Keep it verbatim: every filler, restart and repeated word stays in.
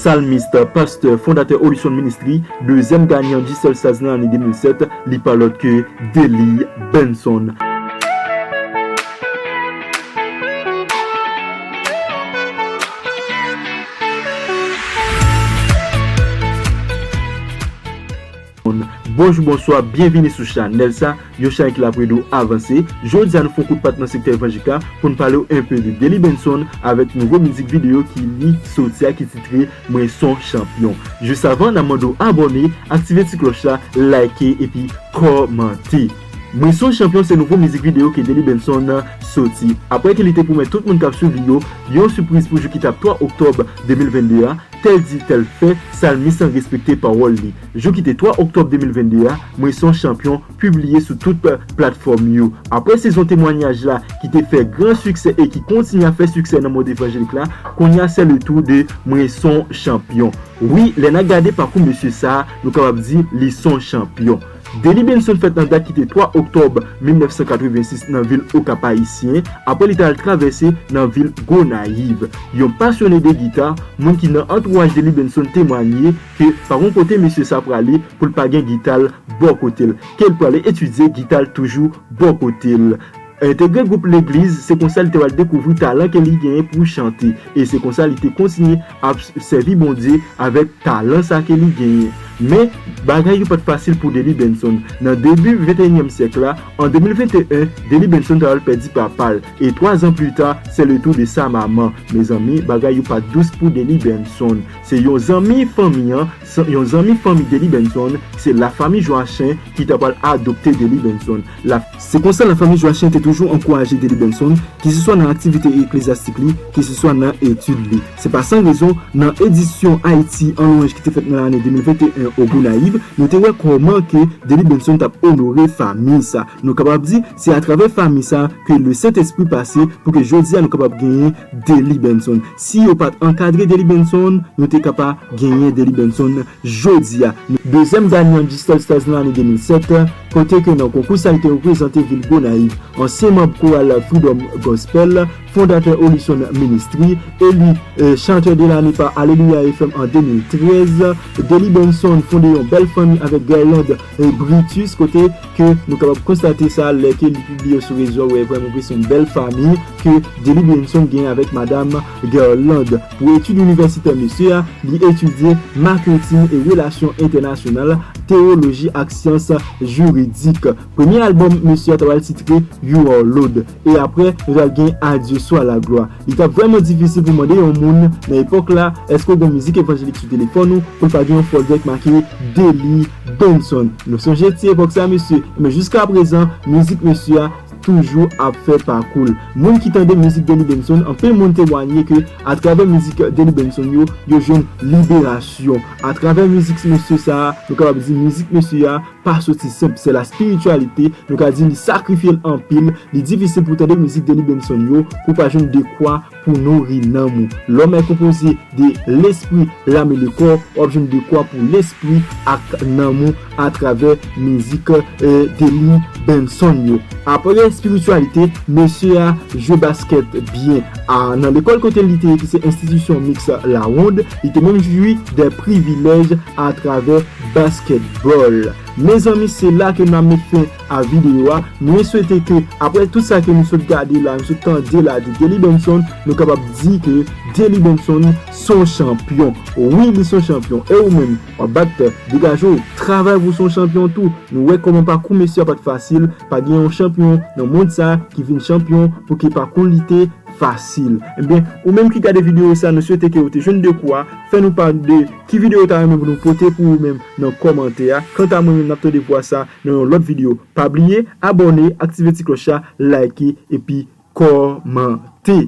Psalmist, pastè, fondatè Olison Ministry, dezyèm ganyan G-Star Stars nan ane de mil sèt, li pa lòt ke Delly Benson. Bonjou, bonswa, byenvini sou chanèl sa, yon chanèl ki la pou ede w avanse. Jodi a nou fè yon kout pat nan sektè evanjelik la pou n pale w enpe de Delly Benson avèk nouvo mizik videyo ki li soti a ki titre Mwen son chanpyon. Jis avan, n ap mande w abòne, aktive ti klòch la, like epi kòmante. Mwen son chanpyon se nouvo mizik videyo ke Delly Benson soti. Apre ke li te pwomèt tout moun k ap swiv li yo yon sipriz pou jou ki t ap twa oktòb de mil vennde a, tèl di tèl fè, Psalmist respekte pawòl li. Jou ki te twa oktòb de mil vennde a, Mwen son chanpyon pibliye sou tout pla-, platfòm yo. Apre sezon temwanyaj la ki te fè gran siksè e ki kontinye ap fè siksè nan mond evanjelik la, kounye a se le tour de Mwen son chanpyon. Wi, lè n a gade pakou mesye sa a, nou kapab di li son chanpyon. Delly Benson fèt nan dat ki te twa oktòb mil nèf san katrevensis nan vil Okap Ayisyen, apre li t al travèse nan vil Gonayiv. Yon pasyone de gita, moun ki nan antouraj Delly Benson temwanye ke pa gon kote mesye sa prale pou l pa gen gita l bò kote l. Ke l prale etidye, gita l toujou bò kote l. Entegre gwoup legliz, se konsa li te pral dekouvri talan ke li genyen pou chante. E se konsa li te kontinye ap sèvi Bondye avèk talan sa ke li genyen. Men, bagay yo pa t fasil pou Delly Benson. Nan debi venteyinyèm syèk la, an de mil venteyen, Delly Benson ta pral pèdi papa l. E twa zan pli ta, se le tour de sa maman. Mezanmi, bagay yo pa t dous pou Delly Benson. Se yon zanmi fanmi an, sa-, yon zanmi fanmi Delly Benson, se Lafami Joachim ki ta pral adopte Delly Benson. La, se konsa Lafami Joachim te toujou ankouraje Delly Benson, keseswa nan aktivite eklezyastik li, keseswa nan etid li. Se pa san rezon, nan edisyon Ayiti an lwanj ki te fèt nan lane de mil venteyen o Gonayiv, nou te wè kòman ke Delly Benson t ap onore fanmi sa. Nou kapab di, se atravè fanmi sa ke Lesentespri pase pou ke jodi a nou kapab genyen Delly Benson. Si yo pa t ankadre Delly Benson, nou te ka pa genyen Delly Benson jodi a. Dezyèm ganyan G-Star Stars nan lane de mil sèt, kote ke nan konkou sa li te reprezante vil Gonayiv. Ansyen manb koral Freedom Gospel, fondatè Olison Ministry, eli, eh, chantè de lane pa Aleluya F M an de mil trèz, Delly Benson fonde yon bèl fanmi avèk Guerlande, eh, Brutus, kote ke nou kapab konstate sa lè ke li pibliye yo sou rezo, wè vrèman vre se yon bèl fanmi ke Delly Benson gen avèk madam Guerlande. Pou etid inivèsitè mesye a, li etidye maketing e relasyon entènasyonal, teyoloji ak syans jiridik. Premye albòm mesye a ta pral titre You Are Lord. E apre, nou t ap gen Adieu soit la gloire. Li t ap vrèman difisil pou mande yon moun nan epòk la, èske w gen mizik evanjelik sou telefòn ou, pou l pa gen yon folder ki make Delly Benson. Nou sonje ti epòk sa, mesye. Men jiska prezan, mizik mesye a toujou ap fè pakou l. Moun ki tande mizik Delly Benson, anpil moun temwanye ke atravè mizik Delly Benson yo, yo jwenn liberasyon. Atravè mizik mesye sa a, nou kapab di mizik mesye a, pa soti senp, se la spirityalite, nou ka di li sakrifye l anpil, li difisil pou tande mizik Delly Benson yo, pou pa jwenn dekwa pou nouri nanm ou. L'homme est composé de l'esprit, l'âme et le corps, w ap jwenn dekwa pou lespri ak nanm ou atravè mizik, eh, Delly Benson yo. Apre espirityalite, mesye a jwe baskèt byen. A, nan lekòl kote li te ye, ki se Enstitisyon Miks Lawond, li te menm jwi de privilèj atravè baskètbòl. Mezanmi, se la ke n ap met fen a videyo a. Mwen swete ke, apre tout sa ke nou sot gade la, nou sot tande la de Delly Benson, nou kapab di ke Delly Benson se yon chanpyon. Wi, li se yon chanpyon. E ou menm, w ap bat tè, degaje w, travay pou w se yon chanpyon tou. Nou wè kòman pakou mesye a pa t fasil, pa gen yon chanpyon nan mond sa ki vin chanpyon pou ke pakou li te fasil. Ebyen, ou menm ki gade videyo sa, nou swete ke ou te jwenn de kou a, fè nou pa de ki videyo ou ta renmen pou nou pote pou ou menm nan kòmantè a. Kanta mwen menm, n ap tande vwa sa nan yon lòt videyo. Pa bliye, abòne, aktive ti klòch la, like, epi kòmante.